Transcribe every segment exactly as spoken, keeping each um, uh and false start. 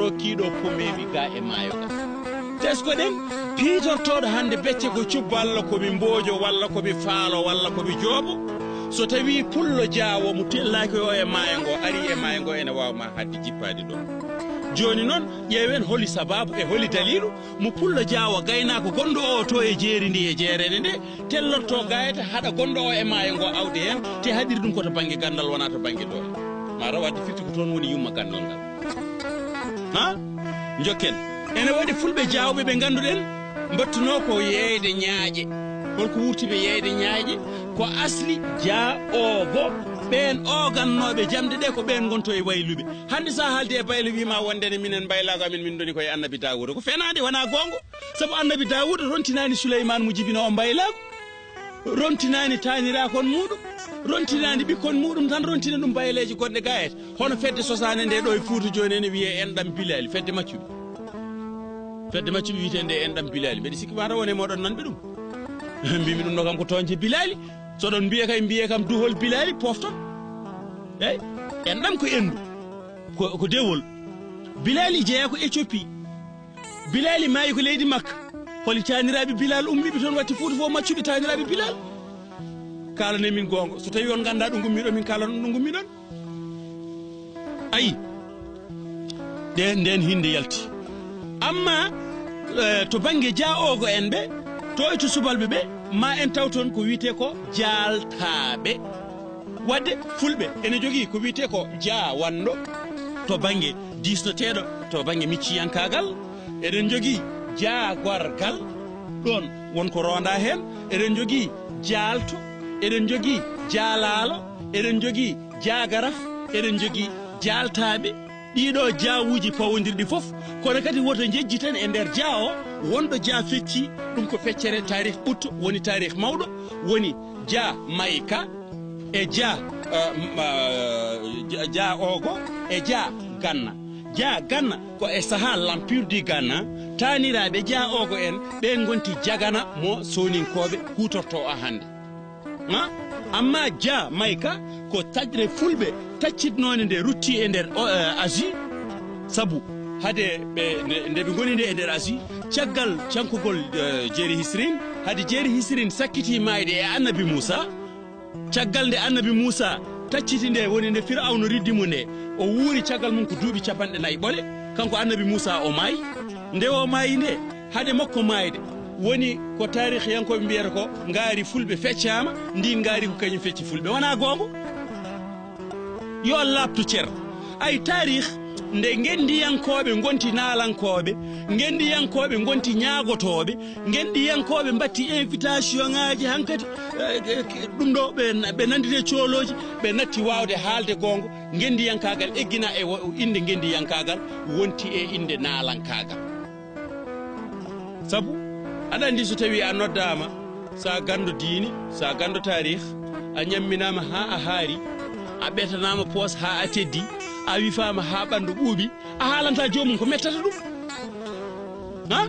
rokkiiɗo pomeewi ga e maayo ga. Teskoɗen, piitortooɗo hannde becce ko cubballo, ko mi mboojo, walla ko mi faalo, walla ko mi joobo. So tawii pullo jaawo mo tellaaki o e maayo ngo, arii e maayo ngo, ene waawa ma haɗde jippaade ɗo. Jooni noon, ƴeewen holi sabaabu e holi daliilu mo pullo jaawo gaynaako gonɗo o to e jeeri ndi e jeereende nde, tellorto gaayata haɗa gonɗo o e maayo ngo awde heen, te haɗiri ɗum ko to bannge ganndal, wonaa to bannge doole. Mataw wadde firti ko toon woni yumma ganndal ngal. Ha? Njokken. Ene waɗi fulɓe jaawɓe ɓe ngannduɗen mbattunoo ko yeeyde ñaaƴe. Holko wurti ɓe yeeyde ñaaƴe? Ko asli jaa-oogo. Ɓeen oogannooɓe jamɗe ɗe ko ɓeen ngonto e wayluɓe. Hannde so a haaldi e baylo wiima wonde ne minen mbaylaago amen min ndoni ko e Annabi Daawuda. Ko fenaande, wonaa goonga. Sabu Annabi Daawuda rontinaani Suleymaan mo jibinoo o mbaylaago. Rontinaani taaniraakon muuɗum, rontinaani ɓikkon muuɗum, tan rontina ɗum bayleeji goɗɗe gaayata. Hono fedde sosaande nde ɗo e Fuuta jooni ene wiyee Enɗam Bilaali, fedde maccuɓe. Fedde maccuɓe wiyeteende Enɗam Bilaali. Mbeɗa sikki mataw won e mooɗon nanɓe ɗum. Mbimi ɗum ɗo kam ko toñde Bilaali. So ɗon mbiye kay, mbiye kam duhol Bilaali pofton. Eey, Enɗam ko enɗu, ko, ko dewol. Bilaali jeyaa ko Éthiopie. Bilaali maayi ko leydi Makka. Holi taaniraaɓe Bilaal ummiiɓe toon, watti Fuuta fof maccuɓe taaniraaɓe Bilaal? Kaalanee min goonga. So tawii on nganndaa ɗo ngummiɗon, min kaalana on ɗo ngummiɗon. Ayi, ɗe, ndeen hinnde yalti. Amma, eh, to bannge jaa-oogo en ɓe, to e to subalɓe ɓe, ma en taw toon ko wiyetee ko jaaltaaɓe. Wadde fulɓe ene njogii ko wiyetee ko jaawanɗo to bannge diisnoteeɗo, to bannge micciyankaagal. Eɗen njogii jaagorgal, ɗoon won ko roondaa heen. Eɗen njogii jaalto, eɗen njogii jaalaalo, eɗen njogii jaagaraf, eɗen njogii jaaltaaɓe. Ɗiiɗoo jaawuuji pawondirɗi fof, kono kadi woto njejjiten e nder jaa o, wonɗo jaa feccii, ɗum ko feccere taarih ɓutto, woni taarih mawɗo, woni jaa Mayka, e jaa, eh, m-, eh, ja-, jaa oogo, e jaa Ganna. Jaa Ganna ko e sahaa l'Empire du Ganna, taaniraaɓe jaa oogo en, ɓeen ngonti jagana mo Sooninkooɓe kuutortoo o hannde. Ha? Amma jaa Mayka ko taƴre fulɓe taccitnoonde nde ruttii e nder o, eh, Asie. Sabu hade ɓe, nde, nde ɓe ngoni nde e nder Asie, caggal cankugol, eh, Jeeri Hisrin, hade Jeeri Hisrin sakkitii maayde e Annabi Muusa, caggal nde Annabi Muusa tacciti nde, woni nde Firawna riddi mo nde, o wuuri caggal mum ko duuɓi capanɗe nayi ɓole, kanko Annabi Muusa o maayi. Nde o maayi nde, hade makko maayde, woni ko taarihiyankooɓe mbiyata ko ngaari fulɓe feccaama, ndiin ngaari ko kañum fecci fulɓe. Wonaa goonga? Yo laaɓtu cer. Ay, taarih, nde ngenndiyankooɓe ngonti naalankooɓe, ngenndiyankooɓe ngonti ñaagotooɓe, ngenndiyankooɓe mbatti invitation ŋaaji hankadi, eh, eh, ɗum ɗo ɓe, ɓe nanndiri e coolooji, ɓe natti waawde haalde goonga, ngenndiyankaagal eggina e wo-, innde ngenndiyankaagal, wonti e innde naalankaagal. Sabu aɗa anndi, so tawii a noddaama, so a ganndo diine, so a ganndo taarih, a ñamminaama haa a haari, a ɓetanaama poos haa a teddi, a wifaama haa ɓanndu ɓuuɓi, a haalantaa joomum ko mettata ɗum. Ha?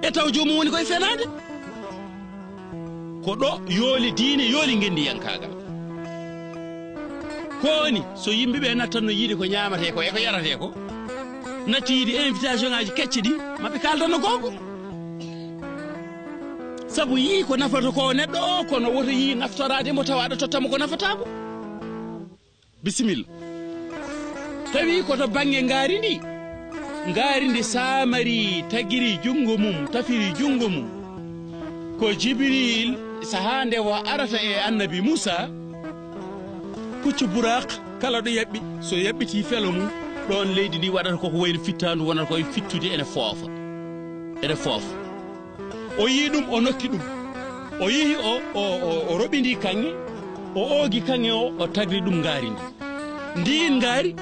E taw joomum woni koye fenaande. Ko ɗo yooli diine, yooli ngenndiyankaagal. Ko woni, so yimɓe ɓe nattanno yiide ko ñaamatee ko e ko yaratee ko, natti yiide invitation ŋaaji kecce ɗi, maɓe kaaldanno goonga. Sabu yii ko nafata ko neɗɗo o, kono woto yii naftoraade mo tawa aɗa totta mo ko nafataako. Bisimilla. Tawi ko to bannge ngaari ndi. Ngaari ndi saamari, tagiri junngo mum, tafiri junngo mum. Ko Jibril, sahaa nde o arata e Annabi Muusa, puccu Buraaq, kala ɗo yaɓɓi, so yaɓɓitii felo mum, ɗoon leydi ndi waɗata ko ko wayno fittaandu, wonata ko e fittude, ene foofa. Ene foofa. O yii ɗum, o nokki ɗum. O yehi, o, o, o, o roɓindii kaŋŋe, o oogi kaŋŋe o, o tagri ɗum ngaari ndi. Ndiin ngaari,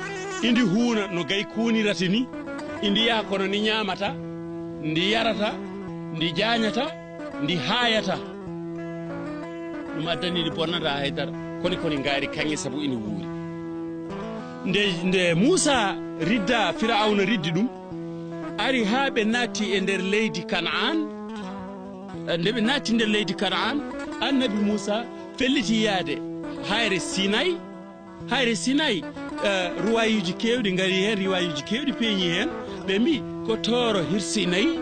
idi huuna no gay kuunirata ni, idi yaha kono ndi ñaamata, ndi yarata, ndi jaañata, ndi haayata. Ɗum addani ndi bonnata hay dara. Koni, koni ngaari kaŋŋe sabu ina wuuri. Nde, nde Muusa ridda, Firawna riddi ɗum, ari haa ɓe naatti e nder leydi Kanaan. Nde ɓe naatti nder leydi Kanaan, Annabi Muusa felliti yaade hayre Sinay. Hayre Sinay, eh, ruwayuuji keewɗi ngari heen, riwayuuji keewɗi peeñi heen. Ɓe mbi ko tooro hirsi nayi,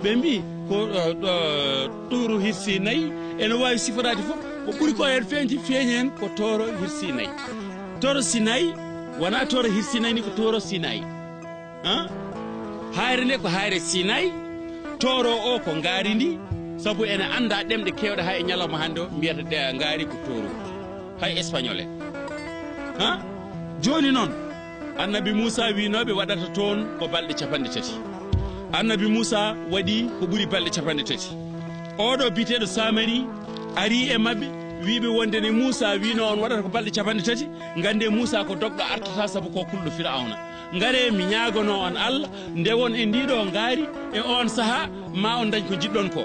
ɓe mbi ko, eh, eh, ɗuuru hirsi nayi, ene waawi siforaade fof. Ko ɓuri ko heen feeñde, feeñi heen ko tooro hirsi nayi. Tooro Sinayi wonaa tooro hirsi nayi ni, ko tooro Sinayi. Han? Haayre nde ko haayre Sinayi, tooro o ko ngaari ndi, sabu ene anndaa ɗemɗe keewɗe haa e ñalawma hannde o, mbiyata de ngaari ko tooro. Hay espagnol en. Han? Jooni noon, Annabi Muusa wiinooɓe waɗata toon ko balɗe capanɗe tati. Annabi Muusa waɗi ko ɓuri balɗe capanɗe tati. Oɗo biyeteeɗo Samari ari e maɓɓe, wiiɓe wonde ne Muusa wiinoo on waɗata ko balɗe capanɗe tati, ngannde Muusa ko dogɗo artata sabu ko kulɗo Firawna. Ngaree mi ñaaganoo on Allah, nde won e ndiiɗo ngaari e oon sahaa, ma on ndañ ko njiɗɗon ko.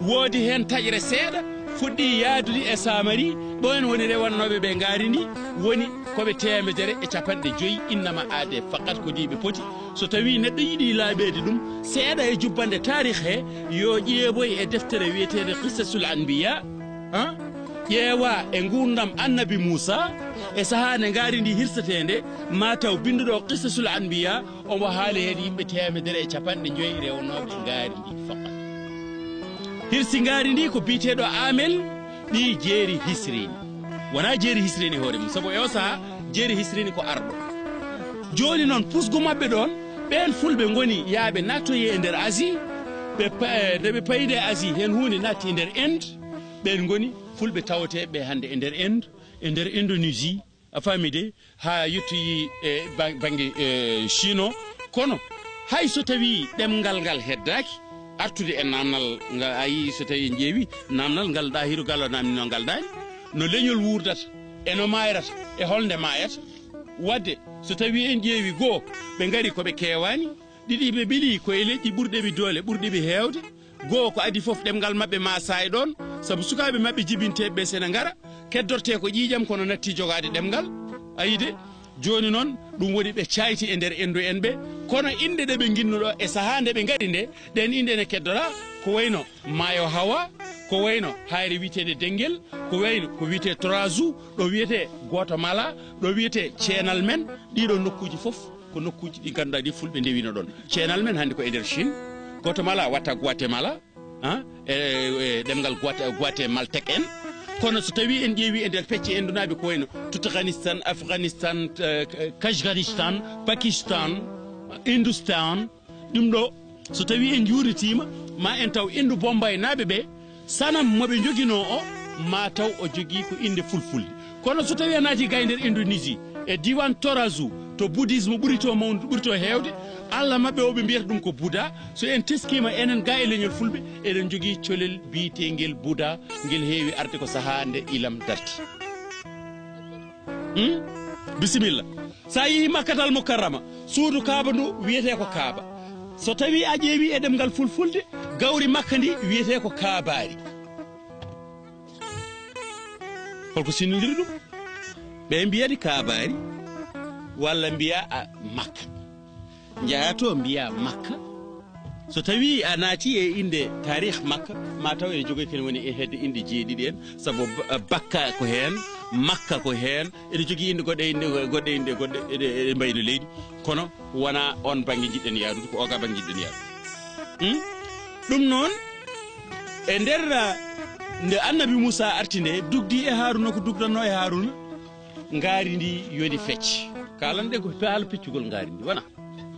Woodi heen taƴre seeɗa fuɗɗii yahdude e Samari, ɓeen woni rewannooɓe ɓe ngaari ndi, woni ko ɓe teemedere e capanɗe joyi, innama aade faqat ko ni ɓe poti. So tawii neɗɗo yiɗi laaɓeede ɗum seeɗa e jubbannde taarih he, yo ƴeewoy e deftere wiyeteende Qissasul Anbiya, han? Ƴeewa e nguurndam Annabi Muusa, e sahaa nde ngaari ndi hirsetee nde, ma taw binnduɗo Qissasul Anbiya, omo haali heen yimɓe teemedere e capanɗe joyi rewnooɓe ngaari ndi faqat. Hirsi ngaari ndi ko biyeteeɗo Amel ɓii Jeeri Hisrini. Wonaa Jeeri Hisrini hoore mum, sabu e o sahaa Jeeri Hisrini ko arɗo. Jooni noon, pusgu maɓɓe ɗoon, ɓeen Fulɓe ngoni yaaɓe naattoyee e nder Asie, ɓe pa-, eh, nde ɓe payde Asie, heen huunde naatti e nder Inde, ɓeen ngoni Fulɓe tawateeɓe hannde e nder Inde, e nder Indonésie, a faami de, haa yettoyi e ba-, bannge, e, Chine o. Kono hay so tawii ɗemngal ngal heddaaki artude e naamnal ngal, a yii so tawii en ƴeewi naamnal ngal Ɗahiru Gallo naamninoo ngal daani, no leñol wuurdata, e no maayrata, e holnde maayata. Waɗde so tawii en ƴeewi goo, ɓe ngari ko ɓe keewaani, ɗiɗi ɓe ɓilii ko e leƴƴi ɓurɗe ɓe doole, ɓurɗe ɓe heewde, goo ko adii fof ɗemngal maɓɓe ma saay ɗoon, sabu sukaaɓe maɓɓe jibinteeɓe ɓe sene ngara, keddortee ko ƴiiƴam kono natti jogaade ɗemngal. A yii de, jooni noon ɗum woni ɓe caayti e nder Inndo en ɓe, kono innde ɗe ɓe nginnuɗo e sahaa nde ɓe ngari nde, ɗeen innde ene keddoraa ko wayno Maayo Hawa, ko wayno haayre wiyeteende Denngel, ko wayno ko wiyetee Torazu, ɗo wiyetee Guatemala, ɗo wiyetee Ceenal Men, ɗiiɗoo nokkuuji fof ko nokkuuji ɗi ngannduɗaa ɗi Fulɓe ndewino ɗoon. Ceenal Men hannde ko e nder Chine, Guatemala watta Guatemala, ah, e, e ɗemngal Guate-, Guatemaltèque en. Kono so tawii en ƴeewi e nder pecce Indunaaɓe ko wayno Tutghanistan, Afghanistan, eh, Kajghanistan, Pakistan, Hindustan, ɗum ɗo, so tawii en njuuritiima, ma en taw Inndo Bombaynaaɓe ɓe, sanam mo ɓe njoginoo o, ma taw o jogii ko innde fulfulde. Kono so tawii a naati gay nder Indonésie, e diiwaan Torazu, to bouddhisme ɓuri to mawnude, ɓuri to heewde, Allah maɓɓe o ɓe mbiyata ɗum ko Buddha. So en teskiima enen ga e leñol Fulɓe, eɗen njogii colel biyeteengel Buddha, ngel heewi arde ko sahaa nde ilam darti. Hmm? Bisimilla. So a yehii Makkatal Mukarrama, suudu Kaaba ndu wiyetee ko Kaaba. So tawii a ƴeewii e ɗemngal fulfulde, gawri Makka ndi wiyetee ko Kaabaari. Holko sinndindiri ɗum? Ɓe mbiyani Kaabaari, walla mbiya a Makka. Njaha to mbiya Makka. So tawii a naati e innde taarih Makka, ma taw ene jogii kene woni e hedde inɗe jeeɗiɗi en, sabu ba-, Bakka ko heen, Makka ko heen, ene jogii inɗe goɗɗe, inɗe goɗɗe, inɗe goɗɗe, eɗe, eɗe mbayi no leydi, kono wonaa oon bannge njiɗɗen yaarude, ko ooga bannge njiɗɗen yaarude. Hmm? Ɗum noon, e nder, ah, nde Annabi Muusa arti nde, dugdi e Haaruuna ko dugdanno e Haaruuna, ngaari ndi yoni fecce. Kaalan ɗe ko haala peccugol ngaari ndi, wonaa?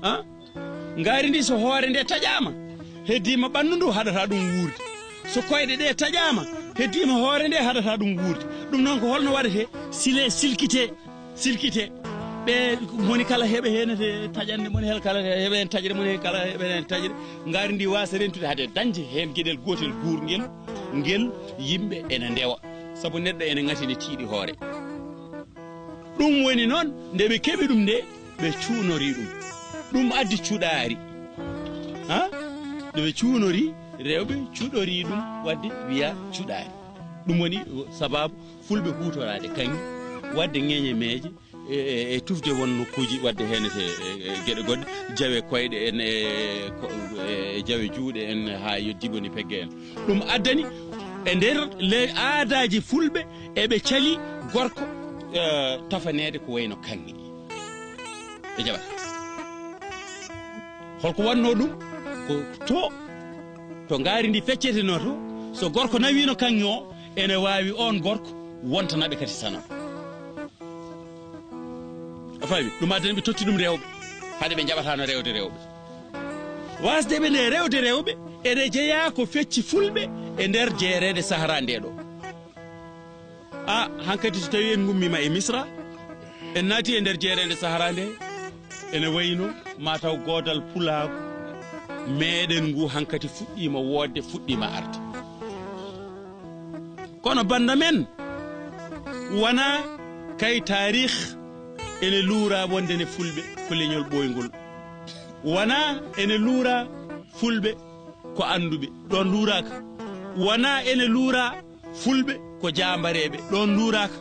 Ah? Ngaari ndi so hoore nde taƴaama, heddiima ɓanndu ndu haɗata ɗum wuurde. So koyɗe ɗe taƴaama, heddiima hoore nde haɗata ɗum wuurde. Ɗum noon ko holno waɗetee? Silee, silkitee, silkitee. Ɓe moni kala heɓa heen e taƴannde, moni heen kala heɓa heen taƴre, moni heen kala heɓa heen taƴre. Ngaari ndi waasa rentude hade dañde heen geɗel gootel guurngel, ngel yimɓe ene ndewa. Sabu neɗɗo ene ŋati nde tiiɗi hoore. Ɗum woni noon, nde ɓe keɓi ɗum nde, ɓe cuunorii ɗum. Ɗum addi cuɗaari. Ha? Nde ɓe cuunorii, rewɓe cuɗorii ɗum, waɗde wiya cuɗaari. Ɗum woni sabaabu Fulɓe huutoraade kaŋŋe, waɗde ŋeñe meeje, e, e, e tufde won nokkuuji, waɗde heen e, e, e geɗe goɗɗe, jawe koyɗe en, e, ko, e jawe juuɗe en, haa yoddi woni pegge en. Ɗum addani e nder le-, aadaaji Fulɓe, eɓe cali gorko, e, tafaneede ko wayno kaŋŋe. Ɓe jaɓata. Holko wannoo ɗum? Ko to, to ngaari ndi feccetenoo to, so gorko nawiino kaŋŋe o, ene waawi oon gorko wontanaɓe kadi sanam. A faami? Ɗum addan ɓe totti ɗum rewɓe, hade ɓe njaɓataano rewde rewɓe. Waasde ɓe nde rewde rewɓe, ene jeyaa ko fecci fulɓe e nder jeereende Sahara nde ɗo. A, hankadi so tawii en ngummiima e Misra, en naati e nder jeereende Sahara nde, ene wayno maa taw goodal pulaagu meeɗen ngu hankadi fuɗɗiima woodde, fuɗɗiima arde. Kono bannda men, wonaa kay taarih ene luuraa wonde ne fulɓe ko leñol ɓooyngol. Wonaa ene luuraa fulɓe ko annduɓe, ɗoon luuraaka. Wonaa ene luuraa fulɓe ko jaambareeɓe, ɗoon luuraaka.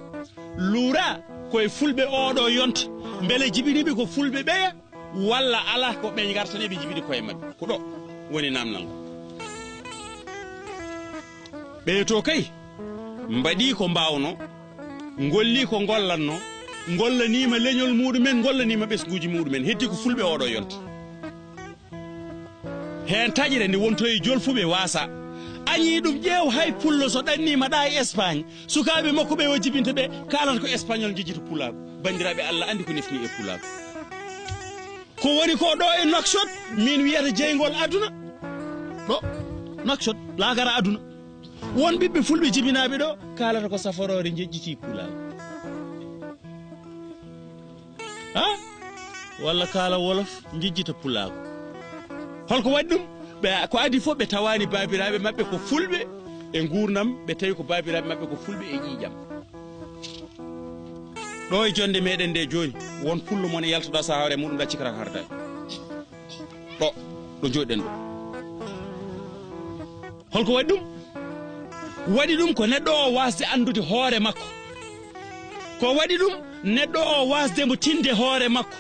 Luuraa ko e fulɓe ooɗo yonta, mbele jibiniiɓe ko fulɓe ɓeya, walla alaa ko ɓe ngartani ɓe njibini koye maɓɓe. Ko ɗo woni naamnal ngal. Ɓeya to kay, mbaɗii ko mbaawnoo, ngollii ko ngollatnoo, ngollaniima leñol muɗumen, ngollaniima ɓesnguuji muɗumen, heddi ko fulɓe ooɗo yonta. Heen taƴre nde wonto e jolfuɓe waasa. Añii ɗum ƴeew hay pullo so ɗanniima ɗa e Espagne, sukaaɓe makko ɓe o jibinta ɓe kaalata ko espagnol njejjita pulaagu. Banndiraaɓe, Allah anndi ko nefni e pulaagu. Ko woni ko ɗo e Nouakchott, min wiyata jeyngol aduna. Ɗo, Nouakchott, laakara aduna. Won ɓiɓɓe fulɓe jibinaaɓe ɗo kaalata ko saforoore njejjiti pulaagu. Ha? Walla kaala wolof, njejjita pulaagu. Holko waɗi ɗum? Ɓe, ko adii fof ɓe tawaani baabiraaɓe maɓɓe ko fulɓe e nguurndam, ɓe tawi ko baabiraaɓe maɓɓe ko fulɓe e ƴiiƴam. Ɗo e jonnde meɗen nde jooni, won pullo mo ne yalta ɗo, so hawre muɗum ɗacci kala ko hardaani. Ɗo, ɗo jooɗiɗen ɗo. Holko waɗi ɗum? Waɗi ɗum ko neɗɗo o waasde anndude hoore makko. Ko waɗi ɗum neɗɗo o waasde mo tinde hoore makko.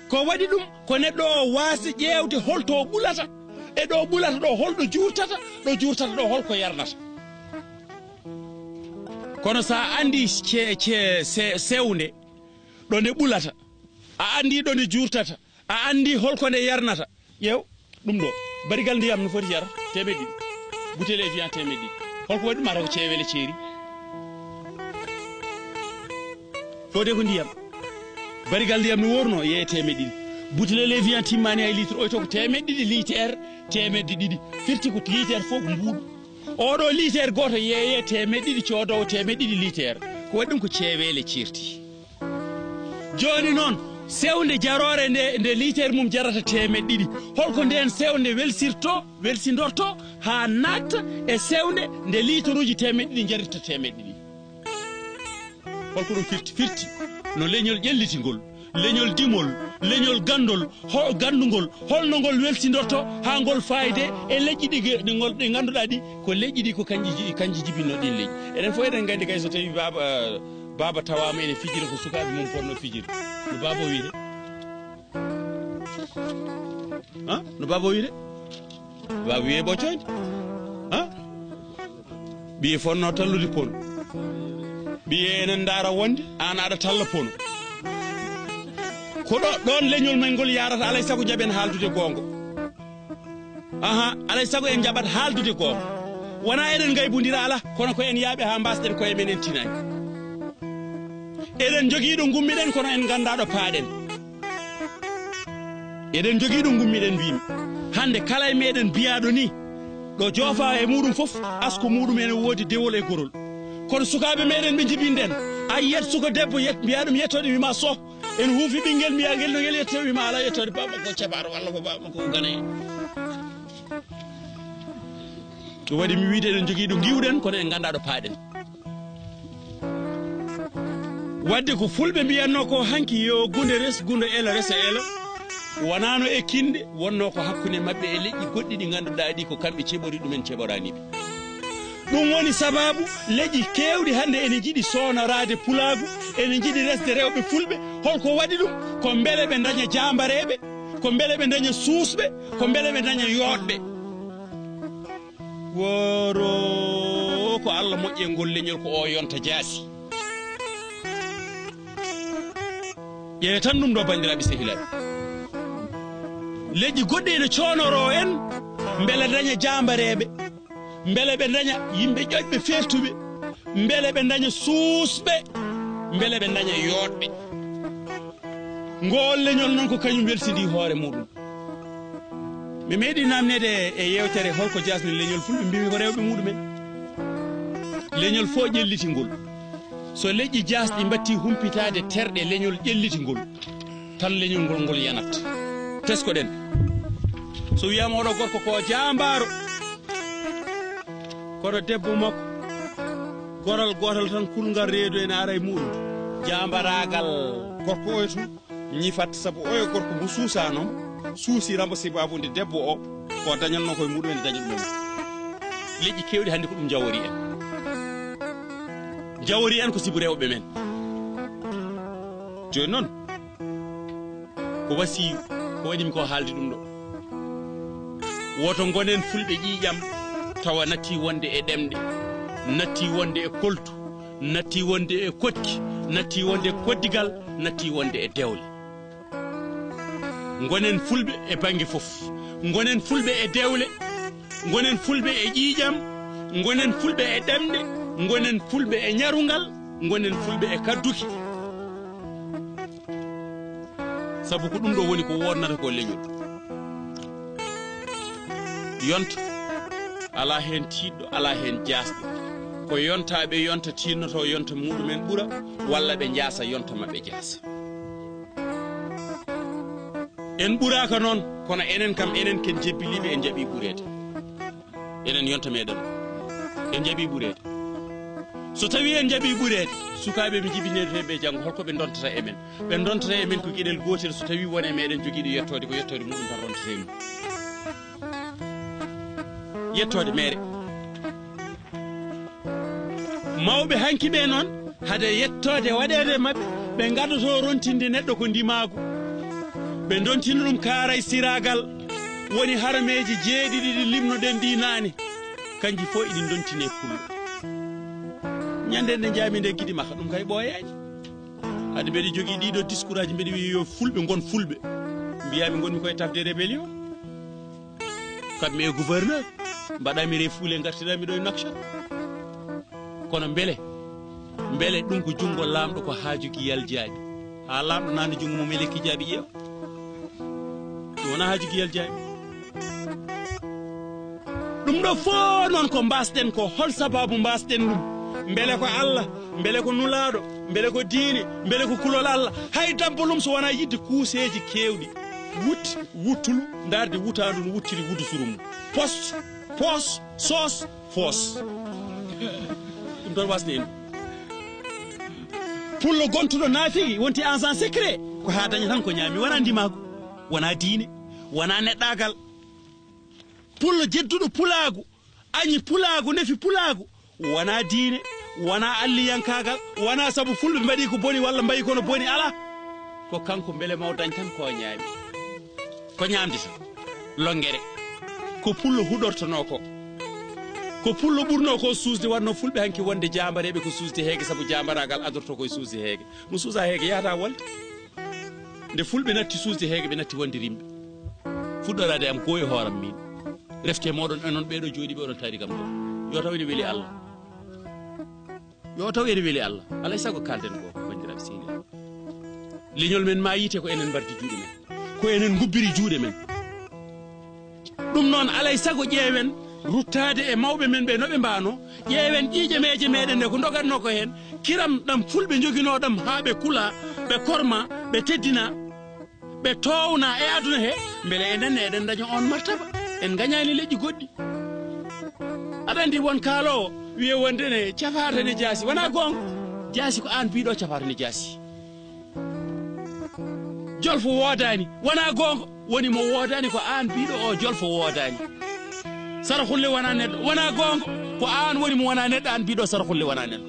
Ko waɗi ɗum ko neɗɗo o waasde ƴeewde holto o ɓulata, e ɗo ɓulata ɗo holɗo juurtata, ɗo juurtata ɗo holko yarnata. Kono so a anndi ce-, ce-, se-, sewnde, ɗo nde ɓulata, a anndi ɗo nde juurtata, a anndi holko nde yarnata. Ƴeew ɗum ɗo. Barigal ndiyam no foti yara? Teemeɗɗe ɗiɗi. Butel Evian teemeɗɗe ɗiɗi. Holko waɗi ɗum? Mataw ko ceewele ceeri. Fodde ko ndiyam. Barigal ndiyam no worno, yeeye teemeɗɗe ɗiɗi. Butel Evian timmaani hay litre, oy to ko teemeɗɗe ɗiɗi litre, teemeɗɗe ɗiɗi. Firti ko litre fof ko mbuuɗu. Oɗo litre gooto yeeye teemeɗɗe ɗiɗi, coodowo teemeɗɗe ɗiɗi litre. Ko waɗi ɗum? Ko ceewele ceerti. Jooni noon, sewnde jaroore nde, nde litre mum jarata teemeɗɗe ɗiɗi. Holko ndeen sewnde welsirto, welsindorto haa naatta e sewnde nde litre uji teemeɗɗe ɗiɗi njarirta teemeɗɗe ɗiɗi? Holko ɗum firti? Firti no leñol ƴellitingol, leñol dimol, leñol ganndol, ho-, ganndungol, holno ngol welsindorto haa ngol faayde e leƴƴi ɗi ge-, ɗi ngol, ɗi ngannduɗaa ɗi ko leƴƴi ɗi ko kanji ji-, kanji jibinno ɗin leƴƴi. Eɗen fof eɗen nganndi kay so tawii baaba, baaba tawaama ene fijira ko sukaaɓe mum potno fijirde. No baaba o wiyde? Ha? No baaba o wiyde? Baaba wiyee ɓoccoyde. Ha? Ɓiye fonno tallude pono. Ɓiye enen ndaara wonde aan aɗa talla pono. Ko ɗo, ɗoon leñol men ngol yaarata, alay sago njaɓen haaldude goonga. Aha, alay sago en njaɓat haaldude goonga. Wonaa eɗen ngaybondira, alaa, kono ko en yaaɓe haa mbaasɗen koye men, en tinaani. Eɗen njogii ɗo ngummiɗen, kono en nganndaa ɗo paaɗen. Eɗen njogii ɗo ngummiɗen, mbiimi. Hannde kala e meɗen biyaaɗo nii, ɗo joofaa e muɗum fof, asko muɗum ene woodi dewol e gorol. Kono sukaaɓe meɗen ɓe njibinɗen, a yiyat suka debbo, yet, mbiyaa ɗum yettoode, wiima soh. En huufi ɓinngel, mbiyaa ngel no ngel yettoode, wiima alaa yettoode, baaba ko ceɓaaɗo walla ko baaba ko gane. Ɗum waɗi mi wiide eɗen njogii ɗo ngiwɗen, kono en nganndaa ɗo paaɗen. Waɗde ko fulɓe mbiyatnoo ko hanki, yo gunde res gunde, elo resa elo, wonaano e kinde, wonnoo ko hakkunde maɓɓe e leƴƴi goɗɗi ɗi ngannduɗaa ɗi ko kamɓe ceɓori, ɗumen ceɓoraani ɓe. Ɗum woni sabaabu leƴƴi keewɗi hannde ene njiɗi soonoraade pulaagu, ene njiɗi resde rewɓe fulɓe. Holko waɗi ɗum? Ko mbele ɓe ndaña jaambareeɓe, ko mbele ɓe ndaña suusɓe, ko mbele ɓe ndaña yooɗɓe. Wooro ko Allah moƴƴe ngol leñol ko o yonta jaasi. Ƴeewe tan ɗum ɗo, banndiraaɓe sehilaaɓe. Leƴƴi goɗɗi ene coonoroo en mbele daña jaambareeɓe, mbele ɓe daña yimɓe ƴoƴɓe feertuɓe, mbele ɓe daña suusɓe, mbele ɓe daña yooɗɓe. Ngool leñol noon ko kañum welsindii hoore muuɗum. Mi meeɗii naamneede e yeewtere hol ko jaasni leñol fulɓe, mbiimi ko rewɓe muuɗum en. Leñol fof ƴellitingol. So leƴƴi jaasɗi mbattii humpitaade terɗe leñol ƴellitingol, tan leñol ngol ngol yanat. Teskoɗen. So wiyaama oɗo gorko ko jaambaaro, kono debbo makko, goral gootal tan kulngal reedu ene ara e muuɗum. Jaambaraagal gorko oyo tun ñifat, sabu oyo gorko mo suusaano, suusi ramba sibaabu nde debbo o, ko dañatnoo ko e muuɗum ene daña ɗum en. Leƴƴi keewɗi hannde ko ɗum njawori en. Njawori en ko sibu rewɓe men. Jooni noon, ko wasiyu, ko waɗi mi ko haalde ɗum ɗo. Woto ngonen fulɓe ƴiiƴam, tawa natti wonde e ɗemɗe, natti wonde e koltu, natti wonde e koɗki, natti wonde e koddigal, natti wonde e dewle. Ngonen fulɓe e bannge fof. Ngonen fulɓe e dewle. Ngonen fulɓe e ƴiiƴam. Ngonen fulɓe e ɗemɗe. Ngonen fulɓe e ñarungal. Ngonen fulɓe e kadduki. Sabu ko ɗum ɗo woni ko wonnata ko leñol. Yonta alaa heen tiiɗɗo, alaa heen jaasɗo. Ko yontaaɓe yonta tiinnotoo yonta muuɗum en ɓura, walla ɓe njaasa yonta maɓɓe jaasa. En ɓuraaka noon, kono enen kam, enen ken jebbiliiɓe, en njaɓii ɓureede. Enen yonta meɗen, en njaɓii ɓureede. So tawii en njaɓii ɓureede, sukaaɓe ɓe njibinirtee ɓe janngo, holko ɓe ndontata e men? Ɓe ndontata e men ko geɗel gootel, so tawii won e meɗen jogiiɗo yettoode, ko yettoode muɗum tan rontetee mum. Yettoode meere. Mawɓe hanki ɓe noon, hade yettoode waɗeede maɓɓe, ɓe ngadotoo rontinde neɗɗo ko ndimaagu. Ɓe ndontina ɗum kaaray siraagal, woni harameeji jeeɗiɗi ɗi limnoɗen ɗi naane. Kanji fof iɗi ndontine pullo. Ñande nde njaami nde giɗi makka, ɗum kay ɓooyaani. Hade mbeɗa jogii ɗiɗo discours aji, mbeɗa wiya yo fulɓe ngon fulɓe. Mbiyaami ngonmi koye tafde rébellion. Kammi e gouverneur, mbaɗami refoulé, ngartiraami ɗo e Nouakchott. Kono mbele, mbele ɗum ko junngo laamɗo ko haajuki yaljaaɓi? Haa laamɗo naani junngo mum e lekki jaaɓi ƴeewa. Ɗum wonaa haajuki yaljaaɓi. Ɗum ɗo fof noon ko mbaasɗen ko, hol sabaabu mbaasɗen ɗum? Mbele ko Allah, mbele ko nulaaɗo, mbele ko diine, mbele ko kulol Allah? Hay dampolum so wonaa yiɗde kuuseeji keewɗi. Wutti, wuttulu, ndaarde wutaandu no wuttiri wudu suru mum. Pos, pos, sos, fos. Ɗum tan wasni en. Pullo gontuɗo naafiki wonti agent secret, ko haa daña tan ko ñaami, wonaa ndimaagu, wonaa diine, wonaa neɗɗaagal. Pullo jedduɗo pulaagu, añi pulaagu, nefi pulaagu, wonaa diine, wonaa alliyankaagal, wonaa sabu fulɓe mbaɗi ko boni walla mbayi kono boni alaa. Ko kanko mbele maw dañ tan ko ñaami. Ko ñaamde tan. Lonngere. Ko pullo huɗortonoo ko. Ko pullo ɓurnoo ko suusde, waɗnoo fulɓe hanki wonde jaambareeɓe ko suusde heege, sabu jaambaraagal adortoo ko e suusde heege. Mo suusaa heege yahata wolde. Nde fulɓe natti suusde heege, ɓe natti wonde rimɓe. Fuɗɗoraade am goo e hooram miin. Refte mooɗon onon ɓeeɗo jooɗiiɓe oɗon taari kam ɗo. Yo taw ene weli Allah. Yo taw ene weli Allah. Alay sago kaalden ko, banndiraaɓe sehilaaɓe. Leñol men maayii te ko enen mbardi juuɗe men. Ko enen ngubbiri juuɗe men. Ɗum noon, alay sago ƴeewen ruttaade e mawɓe men ɓe no ɓe mbaano, ƴeewen ƴiiƴameeje meɗen ɗe ko ndogatnoo ko heen, kiram ɗam fulɓe njoginoo ɗam haa ɓe kula, ɓe korma, ɓe teddina, ɓe toowna e aduna he, mbele enen ne eɗen daña oon martaba, en ngañaani leƴƴi goɗɗi. Aɗa anndi won kaaloowo wiye wonde ne cafaata ne jaasi, wonaa goonga. Jaasi ko aan biiɗo cafaata ne jaasi. Jolfo woodaani, wonaa goonga. Woni mo woodaani ko aan biiɗo o jolfo woodaani. Saraxulle wonaa neɗɗo, wonaa goonga. Ko aan woni mo wonaa neɗɗo, aan biiɗo saraxulle wonaa neɗɗo.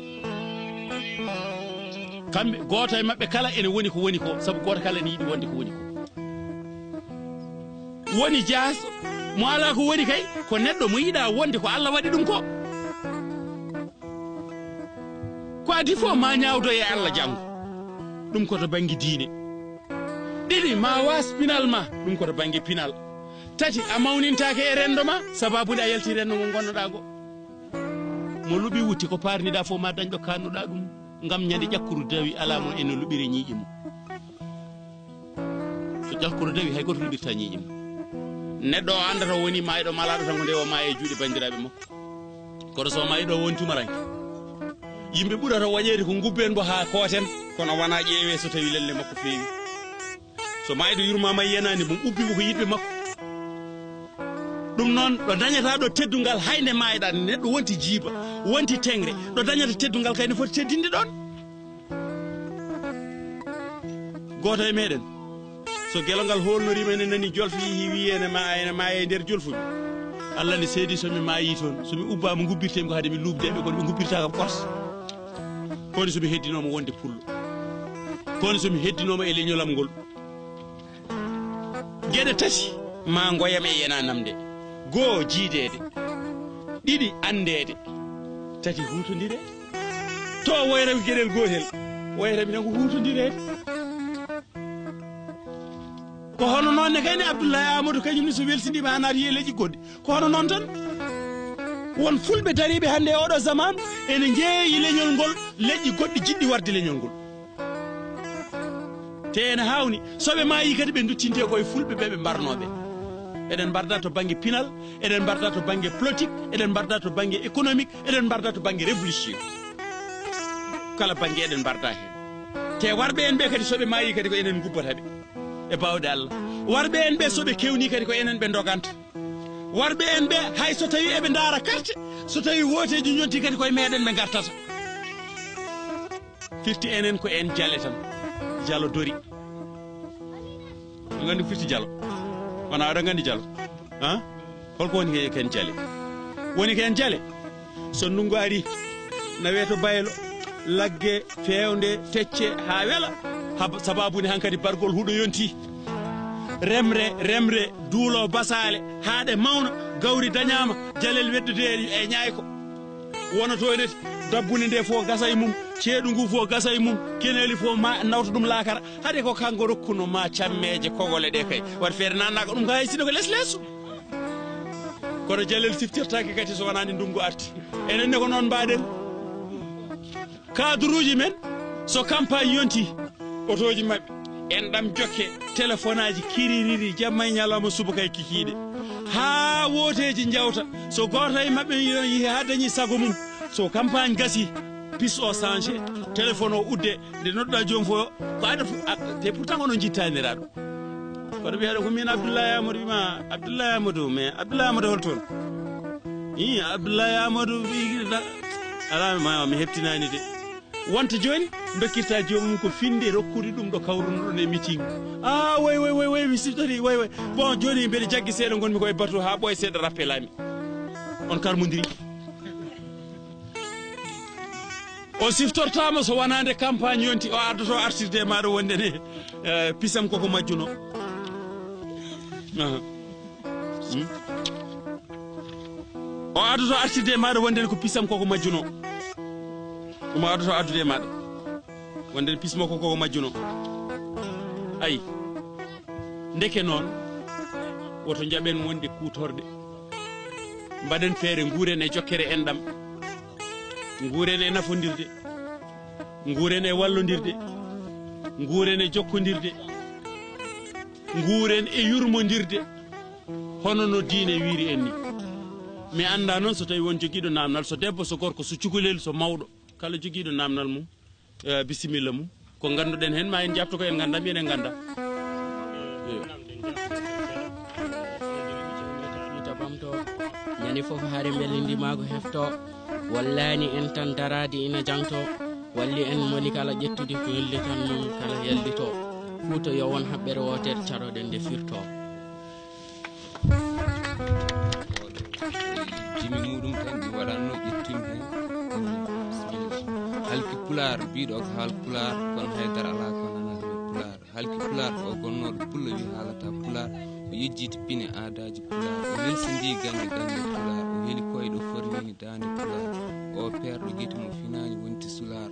Kamɓe, gooto e maɓɓe kala ene woni ko woni ko, sabu gooto kala ene yiɗi wonde ko woni ko. Woni jaas, mo alaa ko woni kay, ko neɗɗo mo yiɗaa wonde ko Allah waɗi ɗum ko. Ko adii fof ma ñaawdo e Allah janngo. Ɗum ko to bannge diine. Ɗiɗi, ma waas pinal ma, ɗum ko to bannge pinal. Tati, a mawnintaake e renndo ma, sababude a yalti renndo ngo ngonnoɗaa ngo. Mo luɓi wutti ko paarniɗaa fof ma dañ ɗo kaannuɗaa ɗum, ngam ñande ƴakkuru dawi alaa mo ene luɓiri ñiiƴe mum. So ƴakkuru dawi, hay gooto luɓirtaa ñiiƴe mum. Neɗɗo o anndata o woni maayɗo malaaɗo tan ko nde o maaya e juuɗe banndiraaɓe makko. Kono so maayi ɗo woni tumaranke. Yimɓe ɓurata wañeede ko ngubben mbo haa kooten, kono wonaa ƴeewee so tawi lelle makko feewi. So maayɗo yurmaama yiyanaani mum, ubbi mo ko yiɗɓe makko. Ɗum noon, ɗo dañata ɗo teddungal, hay nde maayɗa, neɗɗo wonti jiiba, wonti teŋre, ɗo dañata teddungal kay ne foti teddinde ɗoon. Gooto e meɗen, so gelo ngal hoolnoriima, ene nani jolfe, yehi wiyi ene ma, ene maaya e nder jolfuɓe. Allah ne seedi, so mi maayi toon, so mi ubbaama, ngubbirtee mi ko hade mi luuɓde ɓe, kono ɓe ngubbirtaa kam kors. Kono so mi heddinooma wonde pullo, kono so mi heddinooma e leñolam ngol, geɗe tati ma ngoyam e yena namde. Goo, jiideede. Ɗiɗi, anndeede. Tati, huutondire. To woyata ko geɗel gootel, woyata mi tan ko huutondireede. Ko hono noon ne kayne Abdoulaye Amadou, kañum ne so welsindiima haa naati e leƴƴi goɗɗi. Ko hono noon tan. Won fulɓe dariiɓe hannde e oɗo zaman ene njeeyi leñol ngol, leƴƴi goɗɗi jiɗɗi warde leñol ngol. Te ene haawni, so ɓe maayi kadi ɓe duttinte koye fulɓe ɓe ɓe mbarnooɓe. Eɗen mbarda to bannge pinal, eɗen mbarda to bannge politique, eɗen mbarda to bannge économique, eɗen mbarda to bannge révolution. Kala bannge eɗen mbarda heen. Te warɓe en ɓe kadi so ɓe maayi kadi ko enen ngubbata ɓe. E baawɗe Allah. Warɓe en ɓe so ɓe kewni kadi ko enen ɓe ndoganta. Warɓe en ɓe hay so tawi eɓe ndaara karte, so tawi wooteeji ñonti kadi koye meɗen ɓe ngartata. Firti enen ko en jale tan. Jalo dori. Oɗon nganndi firti jalo? Wona oɗon nganndi jalo? Ha? Holko woni he ken jale? Woni ken jale? So ndungu ari, naweto baylo, lagge, fewnde, tecce, haa wela. Hab-, sababu ne hankadi bargol huɗo yonti. Remre, remre, duulo basaale, haa ɗe mawna, gawri dañaama, jalel weddude e ñaayko. Wona toon ne, dabbunde nde fof gasa e mum, ceeɗu ngu fof gasa e mum, keneeli fof ma nawta ɗum laakara. Hade ko kanko rokkuno ma cammeeje kogole ɗe kay. Waɗi feere nannaaka ɗum kay, sino ko les les. Kono jalel siftirtaake kadi so wonaani ndungu arti. Enen ne ko noon mbaɗen. Kaduruuji men, so campagne yonti, otooji maɓɓe, en ɗam jokke, telefonaaji kiririri, jamma e ñalawma, subaka e kikiiɗe. Haa wooteeji njawta, so gooto e maɓɓe yihi haa dañi sago mum, so campagne gasi, pis o changé, téléphone o udde, nde nodduɗaa joom fof, ko aada fof, a-, te pourtant onon njittaaniraaɗo. Kono mbiyaɗo ko min Abdoulaye Amadou, wima Abdoulaye Amadou, mais Abdoulaye Amadou hol toon? Ii, Abdoulaye Amadou, wi-, na-, alaa, ma, mi heɓtinaani de. Wonta jooni, dokkirta joomum ko finde rokkude ɗum ɗo kawrunoɗon e meeting. Ah, way, way, way, way, mi siftori, way, way. Bon, jooni mbeɗa jaggi seeɗa, ngonmi ko e batu haa ɓooya seeɗa, rappelami. On karmondiri. O siftortaama so wonaa nde campagne yonti, o ardoto artirde e maaɗa wonde ne, eh, pisam koko majjuno. Aha. Hmm? O ardoto artirde e maaɗa wonde ne ko pisam koko majjuno. Ɗum o ardoto ardude e maaɗa. Wonde ne pismo koko majjuno. Ayi. Ndeke noon, woto njaɓen wonde kuutorɗe. Mbaɗen feere, nguuren e jokkere enɗam. Nguuren e nafondirde. Nguuren e wallondirde. Nguuren e jokkondirde. Nguuren e yurmondirde. Hono no diine wiiri en ni. Mi anndaa noon so tawi won jogiiɗo naamnal, so debbo, so gorko, so cukalel, so mawɗo. Kala jogiiɗo naamnal mum, eh, bisimilla mum. Ko ngannduɗen heen, ma en jaabto ko en nganndaa, mbiyen en nganndaa. Iyo. Tabamto, ñande fof hare mbelndi maago hefto. Wallani en tan daraade ina jangto. Walli en moni kala ƴettude ko yolde tan mum kala yallito. Fuuta yo won haɓɓere wootere caroɗen nde firto. Jimi muɗum tan mi waɗanno ƴettude heen. Halki pulaar, biɗo ko haal pulaar, kono haydara alaa ko nanata mi pulaar. Halki pulaar, o gonnooɗo pullo wi haalata pulaar, o yejjiti pine aadaaji pulaar, o welsindi gaño gaño pulaar, o heli koyɗo fornini daande pulaar, o peerɗo gite mo finaani wonti sulaar.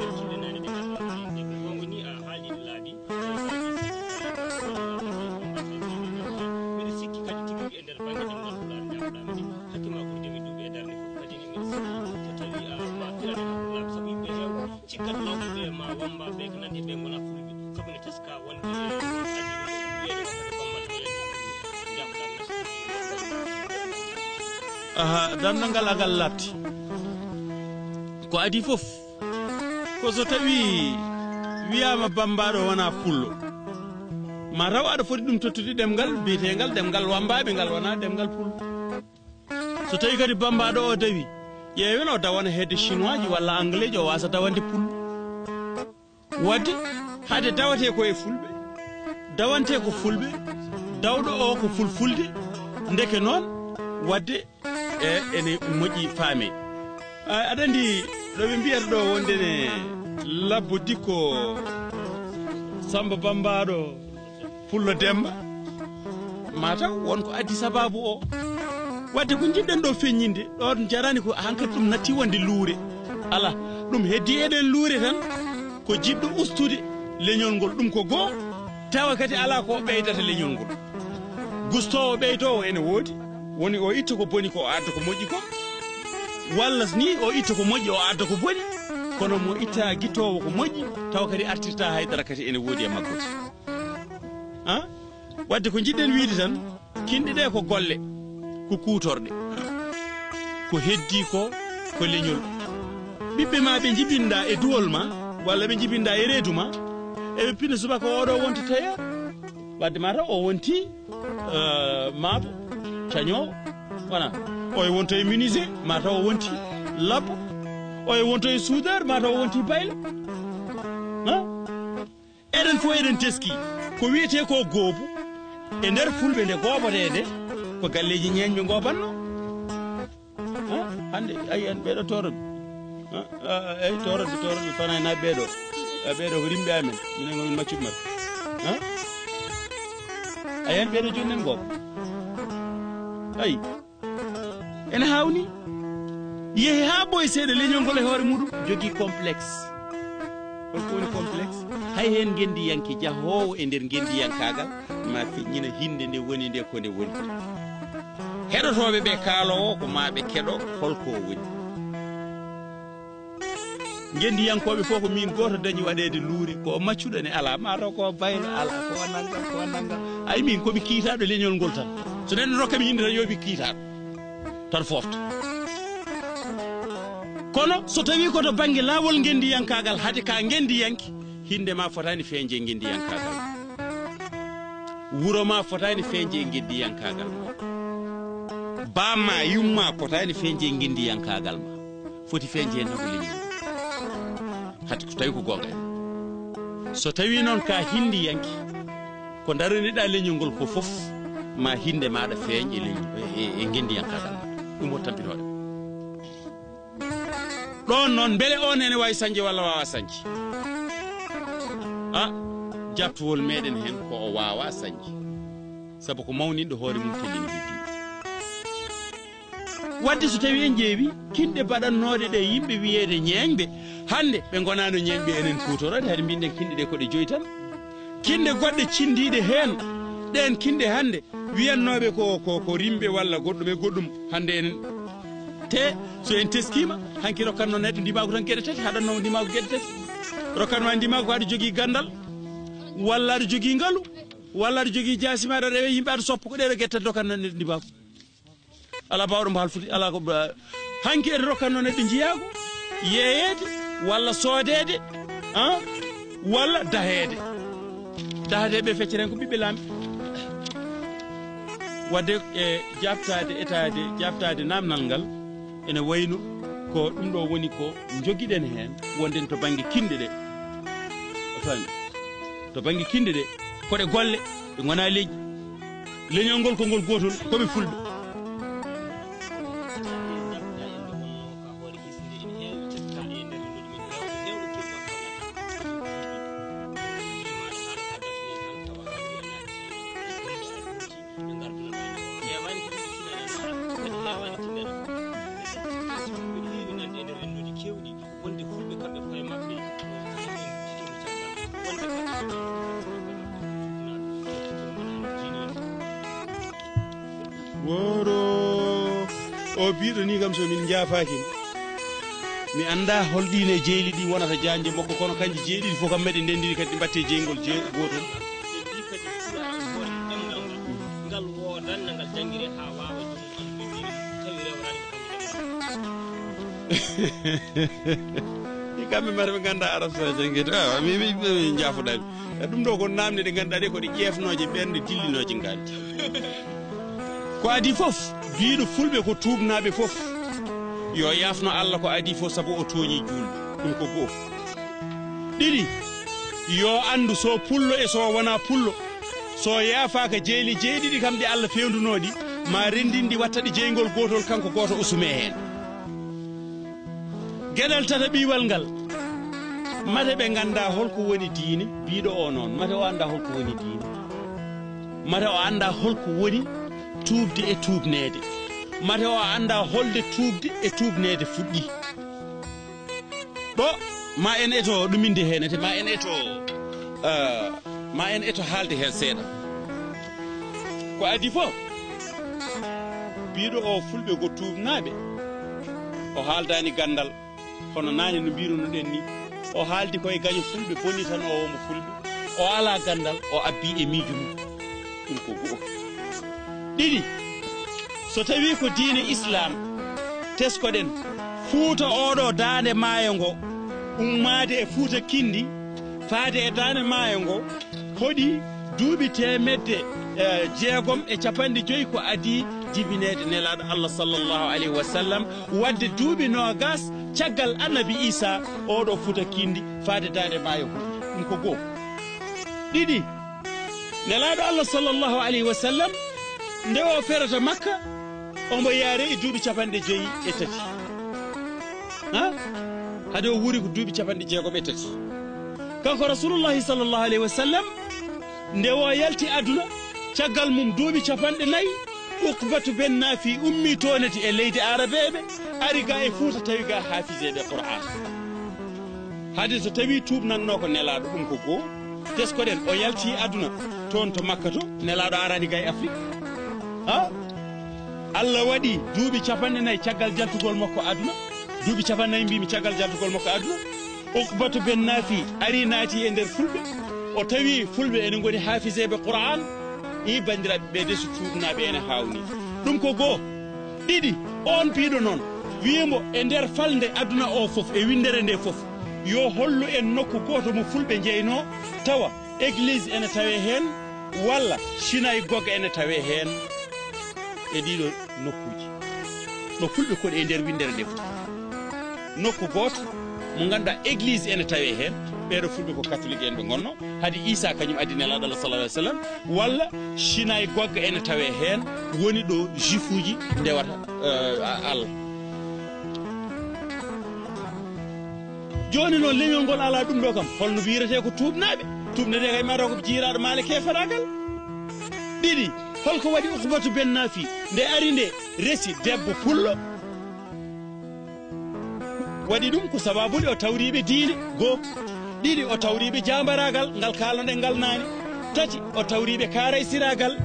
nder jilli naane ɗe ngannduɗaa ɗe, ɗe ko goonga ni a haalii ɗe laaɓi. Miɗo sikki kadi tigi e nder bannge ɗemngal Pulaar, jaafoɗaa mi de, hakke ma ɓurde mi duuɓi e darnde fof. Kadi ni miɗo sikki so tawii a ma firani hakkillaaɓe, sabu yimɓe heewɓe cikkat mawɓe ɓe ma wammbaaɓe ɓe ko nanndi ɓe ngonaa Fulɓe, sabu ne teskaa wonde adii ɗum wiyeede ko kadi bammbal ɓe jaafoɗaa mi. Aha, darnde ngal agal laɓti. Ko adii fof, ko so tawii wiyaama bammbaaɗo wonaa pullo, ma taw aɗa foti ɗum tottude ɗemngal biyeteengal ɗemngal wammbaaɓe, ngal wonaa ɗemngal pullo. So tawii kadi bammbaaɗo o dawi, ƴeewen o dawana hedde chinois ji walla anglais ji, o waasa dawande pullo. Waɗde, hade dawetee ko e fulɓe, dawantee ko fulɓe, dawɗo o ko fulfulde, ndeke noon, waɗde, e, ene moƴƴi faame. A, aɗa anndi ɗo ɓe mbiyata ɗo wonde ne Labbo Dikko Samba Bammbaaɗo Pullo Demba, mataw won ko addi sababu o. Waɗde ko njiɗɗen ɗo feññinde, ɗon jarani ko hankadi ɗum natti wonde luure. Ala, ɗum heddi eɗen luure tan, ko jiɗɗo ustude leñol ngol, ɗum ko goo, tawa kadi ala ko ɓeydata leñol ngol. Gustoowo ɓeydoowo ene woodi, woni o itta ko boni ko o adda ko moƴƴi ko, walla ni o itta ko moƴƴi o adda ko boni, kono mo itta gittoowo ko moƴƴi, tawa kadi artirta haydara kadi ene woodi e makko. Ah? Waɗde ko njiɗɗen wiide tan, kinɗe ɗe ko golle, ko kuutorɗe. Ko heddi ko, ko leñol. Ɓiɓɓe ma ɓe njibinɗa e duwol ma, walla ɓe njibinɗa e reedu ma, eɓe pina subaka oɗo wonta tailleur. Waɗde ma taw o wonti, eh, maabo, cañoowo. Wona, oye wonto e menuisier, ma taw o wonti labbo. Oye wonto e soudeur, ma taw o wonti baylo. Ha? Eɗen fof eɗen teski ko wiyetee ko goobu. E nder fulɓe nde goobatee nde, ko galleeji ñeeñɓe goobatnoo. Ha? Hannde, ayi, en ɓeeɗo tooroɓe. Ha? Ah, eyi, tooroɓe, tooroɓe fana e naɓe ɓeeɗo. Ah, ɓeeɗo ko rimɓe amen. Minen ko min maccuɓe maɓɓe. Ha? Ayi, en ɓeeɗo jooni en gooba. Ayi. Ene hawni. Yehi haa ɓooyi seeɗa, leñol ngol e hoore muɗum jogii complexe. Holko woni complexe? Hay heen ngenndiyanke jahoowo e nder ngenndiyankaagal ma feññina hinnde nde woni nde ko nde woni. Heɗotooɓe ɓe kaaloowo ko ma ɓe keɗo holko o woni. Ngenndiyankooɓe fof ko miin gooto dañi waɗeede luure, ko maccuɗo ne alaa, maa taw ko baylo alaa, ko nanngam, ko nanngam. Ay, miin ko mi kiitaaɗo leñol ngol tan. So neɗɗo rokka mi hinnde tan, yo mi kiitaaɗo tan foofta. Kono so tawii ko to bannge laawol ngenndiyankaagal, hade ka ngenndiyanke, hinnde ma fotaani feeñde e ngenndiyankaagal. Wuro ma fotaani feeñde e ngenndiyankaagal ma. Baam ma, yumma fotaani feeñde e ngenndiyankaagal ma. Foti feeñde heen tan ko leñol. Hade ko tawi ko goonga en. So tawii noon ka hinndiyanke, Ko daraniɗaa leñol ngol ko fof, ma hinnde maaɗa feeñ e leñol, e, e, e ngenndiyankaagal maaɗa. Ɗum woni tampinooɗe. Ɗoon noon, mbele oon ene waawi sañde walla waawaa sañde? A, jaabtowol meeɗen heen ko o waawaa sañde. Sabu ko mawninɗo hoore mum tellini heddi. Wadde so tawii en ƴeewi kinɗe baɗannooɗe ɗe yimɓe wiyeede ñeeñɓe, hannde ɓe ngonaano ñeeñɓe enen kuutorooɗe, hade mbiɗen kinɗe ɗe ko ɗe joyi tan. Kinɗe goɗɗe cinndiiɗe heen, ɗeen kinɗe hannde wiyannooɓe ko, ko, ko rimɓe walla goɗɗum e goɗɗum, hannde enen te so en teskiima, hanki rokkatnoo neɗɗo ndimaagu tan geɗe tati, haɗatnoo ndimaagu geɗe tati. Rokkatnoo ndimaagu ko aɗa jogii ganndal, walla aɗa jogii ngalu, walla aɗa jogii jaasi ma, aɗa rewa yimɓe, aɗa soppa, ko ɗee ɗo geɗe tati rokkatnoo neɗɗo ndimaagu. Alaa baawɗo mbo halfude, alaa ko ba-, hanki ene rokkatnoo neɗɗo njiyaagu, yeeyeede, walla soodeede, ah, walla daheede. Dahadeeɓe feccere en ko ɓiɓɓe laamɓe. Wadde e jaabtaade, etaade, jaabtaade naamnal ngal, ene wayno ko ɗum ɗo woni ko njogiɗen heen, wonde to bannge kinɗe ɗe. A faami? To bannge kinɗe ɗe, ko ɗe golle, ɗe ngonaa leƴƴi. Leñol ngol ko ngol gootol, ko ɓe fulɓe. Wonde fulɓe kamɓe koye maɓɓe, wonde kamɓe. Woro o biiɗo ni kam, so min njaafaaki, mi anndaa hol ɗiin e jeyli ɗi wonata jaanje makko, kono kanji jeeɗiɗi fof kam meɗe ndenndiri, kadi ɗi mbatte jeyngol je-, gootol. Ɓe mbii kadi sura e hoore ɗemngal ngal, ngal woodanna ngal janngiree haa waawa jom. Ɗi kamɓe mata ɓe ngannda arab sa janngeede. Ah, mi, mi, mi, mi njaafoɗaami. E ɗum ɗo ko naamne ɗe ngannduɗaa ɗe ko ɗe ƴeefnooje ɓernde dillinooje ngaari. Ko adii fof, biiɗo fulɓe ko tuubnaaɓe fof. Yo yaafno Allah ko adii fof sabu o tooñii juulɓe. Ɗum ko go'o. Ɗiɗi, yo anndu so pullo e so wonaa pullo. So yaafaaka jeyli jeeɗiɗi kam ɗi Allah feewndunoo ɗi, ma renndin ɗi watta ɗi jeyngol gootol kanko gooto o sumee heen. Geɗal tataɓiwal ngal, mate ɓe nganndaa hol ko woni diine, biiɗo o noon, mate o anndaa hol ko woni diine. Mate o anndaa hol ko woni tuubde e tuubneede. Mate o anndaa holde tuubde e tuubneede fuɗɗi. Ɗo, ma en eto ɗuminde heen, ete ma en eto, eh, ma en eto haalde heen seeɗa. Ko adii fof, biiɗo o fulɓe ko tuubnaaɓe, o haaldaani ganndal, hono naane no mbiiruno-ɗen ni, o haaldi ko e gaño fulɓe, bonitanoowo mo fulɓe, o alaa ganndal, o abbii e miijo mum. Ɗum ko go'o. Ɗiɗi, so tawii ko diine Islaam, tesko-ɗen, Fuuta oo ɗo daande maayo ngo, ummaade e Fuuta Kinndi, faade e daande maayo ngo, hoɗi duuɓi teemedde, eh, jeegom e capanɗe joyi ko adii jibineede Nelaaɗo Allah sallallahu alayhi wa sallam, waɗde duuɓi noogaas caggal Annabi Iisaa, oo ɗo Fuuta Kinndi, faade daande maayo ngo. Ɗum ko go'o. Ɗiɗi, Nelaaɗo Allah sallallahu alayhi wa sallam, nde o ferata Makka, omo yaare e duuɓi capanɗe joyi e tati. Ha? Hade o wuuri ko duuɓi capanɗe jeegom e tati. Kanko Rasulullahi sallallahu alayhi wa sallam, nde o yalti aduna, caggal mum duuɓi capanɗe nayi, Uqbatu ben Naafi ummii toonati e leydi Arabeeɓe, ari ga e Fuuta, tawi ga haafiseeɓe Qur'aan. Hade so tawii tuubnannoo ko Nelaaɗo, ɗum ko go'o. Tesko-ɗen, o yaltii aduna toon to Makka to, Nelaaɗo araani ga e Afrik. Ha? Allah waɗi duuɓi capanɗe nayi caggal jaltugol makko aduna, duuɓi capanɗe nayi mbiimi caggal jaltugol makko aduna, Uqbatu ben Naafi ari naati e nder fulɓe, o tawi fulɓe ene ngoni haafiseeɓe Qur'aan, i banndiraaɓe ɓe de so tuubnaaɓe ene haawnii. Ɗum ko go'o. Ɗiɗi, oon biiɗo noon, wiyi mo e nder falnde aduna o fof, e winndere nde fof, yo hollu en nokku gooto mo fulɓe njeynoo, tawa église ene tawee heen, walla synagogue ene tawee heen, e ɗiɗo nokkuuji. No fulɓe koɗi e nder winndere nde fof. Nokku gooto mo ngannduɗaa église ene tawee heen, Ɓeeɗo fulɓe ko katolik en ɓe ngonno. Hadi Isa kañum addi nelaaɗo Allah sallallahu alaihi wasallam, walla Sinai gogga ene tawe heen, woni ɗo juifuji ndewata eh, a- Allah. Jooni noon leñol ngol alaa ɗum ɗo kam, holno wiyretee ko tuubnaaɓe? Tuubnetee kay mataw ko jiiraaɗo maale keefaragal. Ɗiɗi, holko waɗi Ukbatu ben Nafi? Nde ari nde resi debbo pullo, waɗi ɗum ko sababude o tawriiɓe diine goo. Ɗiɗi, o tawriiɓe jaambaraagal ngal kaalnoɗen ngal naane. Tati, o tawriiɓe kaaraysiraagal.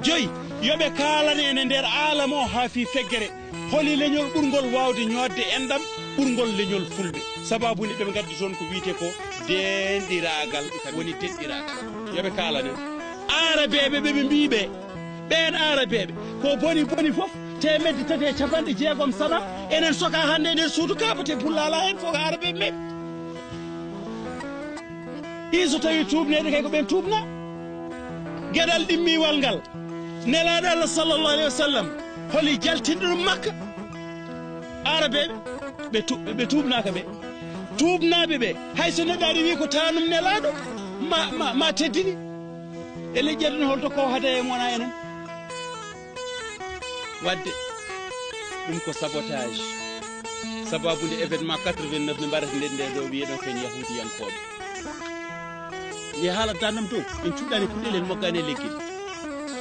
Joyi, yo ɓe kaalane ene nder aalam o haa fii feggere. Holi leñol ɓurngol waawde ñoodde enɗam ɓurngol leñol fulɓe? Sababude ɓe ngaddi toon ko wiyetee ko deenɗiraagal, woni denɗiraagal. Yo ɓe kaalane. Aarabeeɓe ɓe ɓe mbii ɓe, ɓeen aarabeeɓe ko boni boni fof teemedde tati e capanɗe jeegom sana, enen soka hannde e nder suudu kaaba te bullaala heen fof ko aarabeeɓe men. Ɗi so tawi tuubneede kay ko ɓen tuubna. Geɗal ɗimmiwal ngal, nelaaɗo Allah sallallahu alaihi wasallam holi jaltinɗo ɗum Makka? Aarabeeɓe ɓe tu- ɓe tuubnaaka ɓe. Tuubnaaɓe ɓe, hay so neɗɗo ari wi ko taanum nelaaɗo, ma, ma, ma teddini. E leƴƴi aduna holto ko hada e mona enen? Wadde ɗum ko sabotage. Sababude événement quatre-vingt-neuf nde mbaɗata nden nde ɗo wiyeɗon ken yahudiyankooɓe. Mi haalat dannam dow, en cuɗɗani kuɗel, en moggani e leggel.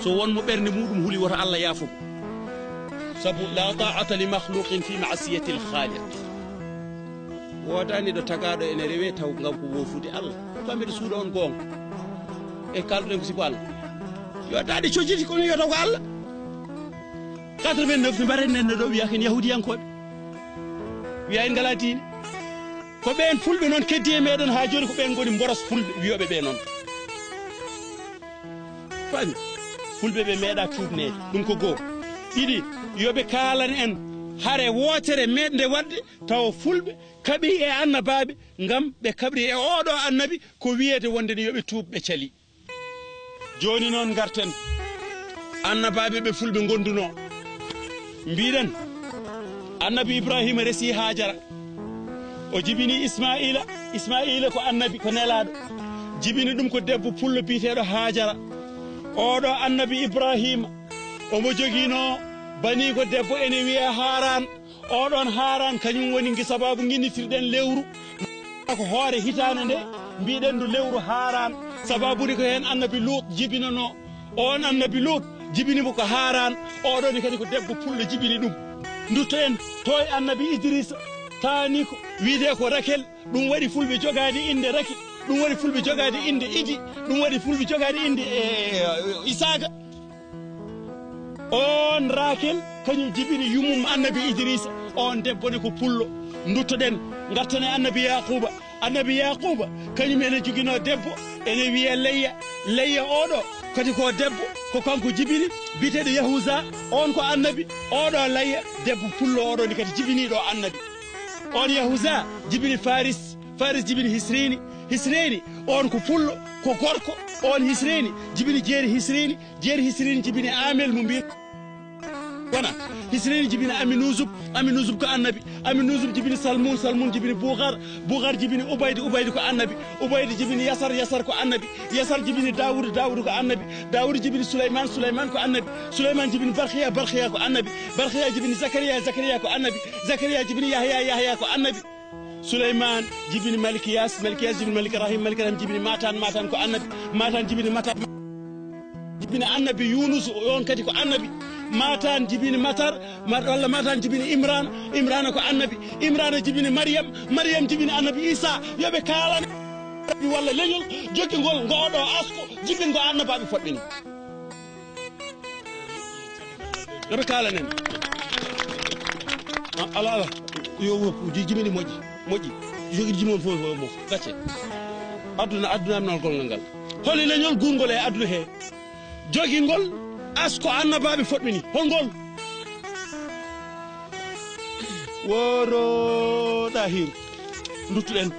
So won mo ɓernde muɗum huli, woto Allah yaafo mo. Sabu la ta'ata li makhluqin fi ma'siyati al-khaliq. Woodaani ɗo tagaaɗo ene rewe taw ngam ko woofude Allah. Ko kamɓe ɗo suuɗa on goonga. E kalduɗen ko sibu Allah. Yo daade cojiti kono yo taw ko Allah. Quatre-vingt-neuf mi mbaɗen nen ɗo wiya ken yahudiyankooɓe. Wiya en ngalaa diine. Ko ɓeen fulɓe noon keddi e meɗen haa jooni ko ɓeen ngoni mboros fulɓe wiyooɓe ɓe noon. Faami? Fulɓe ɓe meeɗa tuubneede. Ɗum ko goo. Ɗiɗi, yo ɓe kaalan en hare wootere meeɗnde waɗde tawa fulɓe kaɓi e annabaaɓe ngam ɓe kaɓri e ooɗo annabi ko wiyeede wonde ne yo ɓe tuub ɓe cali. Jooni noon ngarten annabaaɓe ɓe fulɓe ngondunoo. Mbiɗen annabi Ibrahima resi Haajara. O jibini Ismaila. Ismaila ko annabi, ko nelaaɗo. Jibini ɗum ko debbo pullo biyeteeɗo Haajara. Oɗo annabi Ibrahima omo joginoo baniiko debbo ene wiyee Haran. Oɗon Haran kañum woni ngi sababu nginnitirɗen lewru. Ko hoore hitaande nde mbiɗen ndu lewru Haran. Sababude ko heen annabi Lut jibinanoo. On annabi Lut jibini mo ko Haran. Oɗoni kadi ko debbo pullo jibini ɗum. Nduttoɗen to e annabi Idrisa, taani ko wiyetee ko Rakel. Ɗum waɗi fulɓe jogaade innde Raki. Ɗum waɗi fulɓe jogaade innde Idi. Ɗum waɗi fulɓe jogaade innde eh, Isaaka. On Rakel kañum jibini yumum annabi Idrisa. On debbo ne ko pullo. Nduttoɗen ngarten e annabi Yaquba. Annabi Yaquba kañum ene joginoo debbo ene wiyee Leyya. Leyya oɗo kadi ko debbo, ko kanko jibini biyeteeɗo Yahuza. On ko annabi. Oɗo Leyya debbo pullo oɗo ni kadi jibiniiɗo annabi. On Yahuza jibini Faris. Faris jibini Hisrini. Hisrini on ko pullo, ko gorko. On Hisrini jibini jeeri Hisrini. Jeeri Hisrini jibini Amel mo mbiy wona. Hisrini jibini Aminusub. Aminusub ko annabi. Aminusub jibini Salmun. Salmun jibini Bugar. Bugar jibini Ubaydi. Ubaydi ko annabi. Ubaydi jibini Yasar. Yasar ko annabi. Yasar jibini Dawud. Dawud ko annabi. Dawud jibini Suleyman. Suleyman ko annabi. Suleyman jibini Barkiya. Barkiya ko annabi. Barkiya jibini Zakariya. Zakariya ko annabi. Zakariya jibini Yahya. Yahya ko annabi. Suleyman jibini Malikiyas. Malikiyas jibini Malik Rahim. Malik Rahim jibini Matan. Matan ko annabi. Matan jibini Matar. Jibini annabi Yunus, on kadi ko annabi. Matan jibini Matar. Mat- walla Matan jibini Imran. Imran ko annabi. Imran jibini Maryam. Maryam jibini annabi Isa. Yo ɓe kaalan annabi walla leñol jogingol ngo oɗo asko jibingo annabaaɓe foɗɓe ni. Yo ɓe kaalanen. Ah, ala, ala. Yo, wo- ji- jimini moƴƴi. Moƴƴi. Jogii jimon fof fof mo gacce. Aduna, aduna am nal golngal ngal. Holi leñol gurngol e aduna he jogingol asko annabaaɓe foɗɓini? Hol ngol? Woro ɗahir. Nduttuɗen.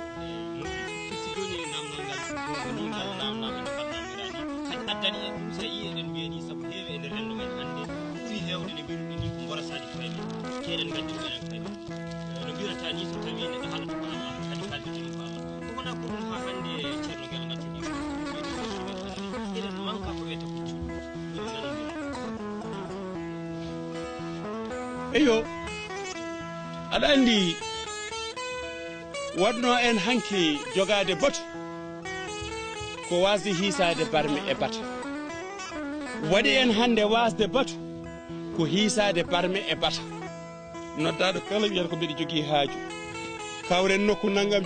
Firti jooni e naamnal ngal, ko ni ngal naamnaama no mbaɗnaa miraani. Kadi addani en ɗum, so a yii eɗen mbiya ni, sabu heewi e nder renndo men hannde, ɓuri heewde no mbiruɗen ni ko mborasaade koye men. Te eɗen nganndi ko enen koye men. No mbirata ni, so tawii neɗɗo haalata ko Allah, kadi kaaldirta ɗum ko Allah. Ko wonaa ko ɗum haa hannde. Eyo, aɗa anndi, waɗno en hanki jogaade batu, ko waasde hiisaade barme e bata. Waɗi en hannde waasde batu, ko hiisaade barme e bata. Noddaaɗo kala wiyata ko mbiɗa jogii haaju. Kawren nokku nanngam.